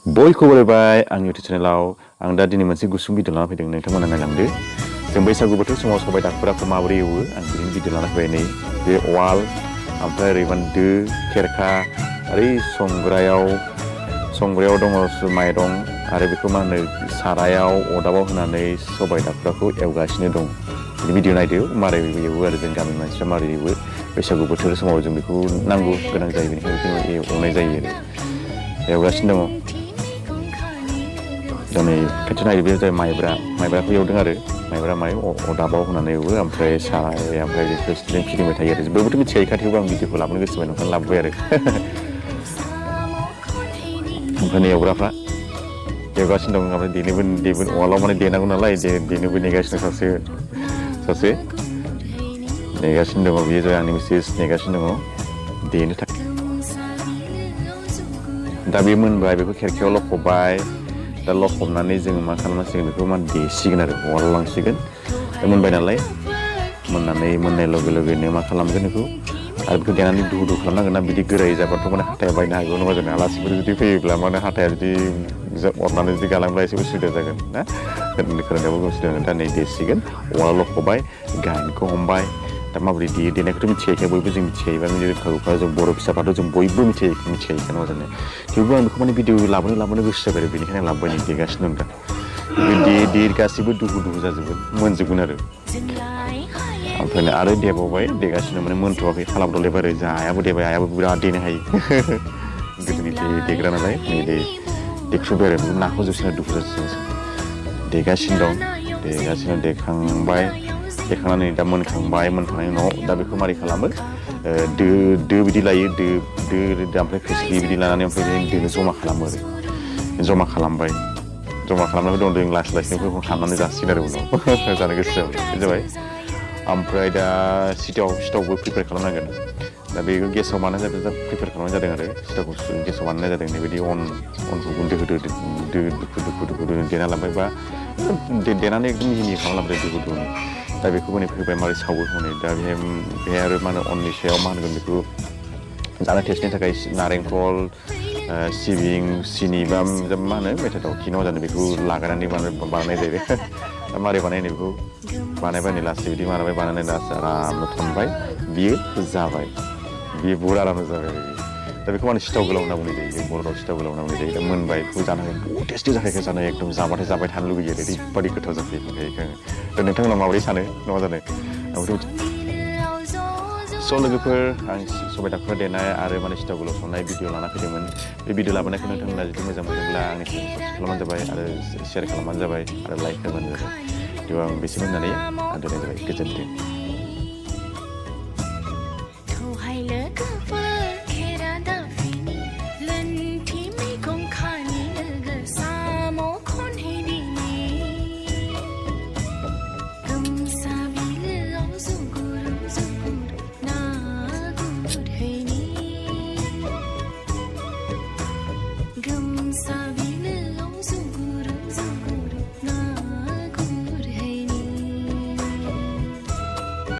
बयखौबो बरायबाय आंनि इउटुब चेनेलाव आं दा दिनै मोनसे गुसुं भिडिअ लाना फैदों नोंथांमोना नायलांदो जों बैसागु बोथोर समाव सबाइ दाखुराखौ माबोरै एवो आं बिनि भिडिअ लाना फैबाय नै बे उवाल ओमफ्राय ओरैबान दो खेरखा ओरै संग्रायाव दङ माइरं आरो बेखौ मा होनो सारायाव अदाबाव होनानै सबाइ दाखुराखौ एवगासिनो दं बिनि भिडिअ नायदो मारै एवो आरो जों गामिनि मानसिफ्रा मारै एवो बैसागु बोथोर समाव जों बेखौ नांगौ गोनां जायो बेनिखायनो बेखौ एवनाय जायो आरो एवगासिनो दङ जोंनि खेबसे नायदो बे जाय माइब्राखौ एवदों आरो माइब्रा माइ अदाबाव होनानै एवो ओमफ्राय साराय ओमफ्राय जों फिदिंबाय थायो आरो बयबोथ' मिथिखायो थेवबो आं भिडिअखौ लाबोनो गोसो जाबाय नोंथांनो लाबोबाय आरो ओमफ्राय एवग्राफ्रा एवगासिनो दं ओमफ्राय देनोबो उवालाव माने देनांगौ नालाय देनोबो नेगासिनो सासे नेगासिनो दङ बियो जाय आंनि मिसेस नेगासिनो दङ देनो थाखाय दा बे मोनबाय बेखौ खेरखायाव लखबबाय दा लखबनानै जोङो मा खालामनांसिगोन बेखौ मा देसिगोन आरो उवालाव लांसिगोन दा मोनबाय नालाय मोननाय लगे लगेनो मा खालामगोन बेखौ आरो बेखौ देनानै दुहु खालामनांगोन ना बिदि गोरायै जाबाथ' माने हाथाया बायनो हागौ नङा जोंना आलासिफोर जुदि फैयोब्ला माने हाथाया जुदि अरनानै जुदि गालांब्ला एसे उसुबिदा जागोन ना खोनानायावबो उसुबिदा जागोन दा नै देसिगोन उवालाव लखबबाय गाहेनखौ हमबाय दा माबोरै देनायखौथ' मिथिखायो बयबो जों मिथिखायो बा रोंखागौखा जों बर' फिसाफ्राथ' जों बयबो मिथिखायो नङा जोंना थेवबो आं बेखौ माने भिडिअ लाबोनो गोसो जाबाय आरो बेनिखायनो लाबोबाय नै देगासिनो दं दा बे गासिबो दुहु जाजोबगोन मोनजोबगोन आरो ओमफ्राय आरो देबावबाय देगासिनो माने मोनथ'वाखै खालामदलेबाय आरो आइयाबो देबाय आइयाबो बिराद देनो हायो गोदोनि देग्रा नालाय नै देख्रुबबाय आरो नाखौ जोबसिनो दुहु जाजोबसिनो देगासिनो दं देखांबाय देखांनानै दा मोनखांनायनि उनाव दा बेखौ मारै खालामो दो बिदि लायो दो ओमफ्राय खोस्लि बिदि लानानै ओमफ्राय दोनो जमा खालामो आरो जमा खालामनानै दं जों लासै बेखौ खालामनानै जासिगोन आरो उनाव जानो गोसो जाबाय ओमफ्राय दा सिटावबो प्रिपेयार खालामनांगोन दा बेखौ गेसाव मानो जादों प्रिपेयार खालामनाय जादों आरो सिटावखौ गेसाव बानायनाय जादों बेबायदि अनखौ गुन्दै होदो दुखु देना लाबाय बा देनानै एकदम मिहि खालामलांबाय दुखु दा बेखौ माने फैबाय मारै सावो हनै दा बेहाय आरो मा होनो अननि सायाव मा होनगोन बेखौ जानो टेस्टनि थाखाय नारेंखल सिबिं सिनि बा मा होनो मेथाइ दावखि न' जानो बेखौ लागायनानै बानायनाय जायो दा मारै बानायनाय बेखौ बानायबाय नै लासै बिदि बानायनानै लासै आरामनो थनबाय बियो जाबाय बियो बुहुद आरामनो जाबाय दा बेखौ माने सिथाव गोलाव होनना बुंनाय जायो जों बर' राव सिथाव गोलाव होनना बुंनाय जायो दा मोनबाय बेखौ जानो बहुद टेस्टि जाखायो जानो एकदम जाबाथाय जाबाय थानो लुगैयो ओरैबादि गोथाव जाखायो दा नोंथांमोना माबोरै सानो नङा जानो स' लोगोफोर आं सबाइ दाखुरा देनाय आरो माने सिथाव गोलाव संनाय भिडिअ लाना फैदोंमोन बे भिडिअ लाबोनायखौ नोंथांमोना जुदि मोजां मोनोब्ला आंनि चेनेलखौ साबस्क्राइब खालामबानो जाबाय आरो शेयार खालामबानो जाबाय आरो लाइक खालामबानो जाबाय बेयाव आं बेसिम होननानै आं दोननाय जाबाय गोजोन्थों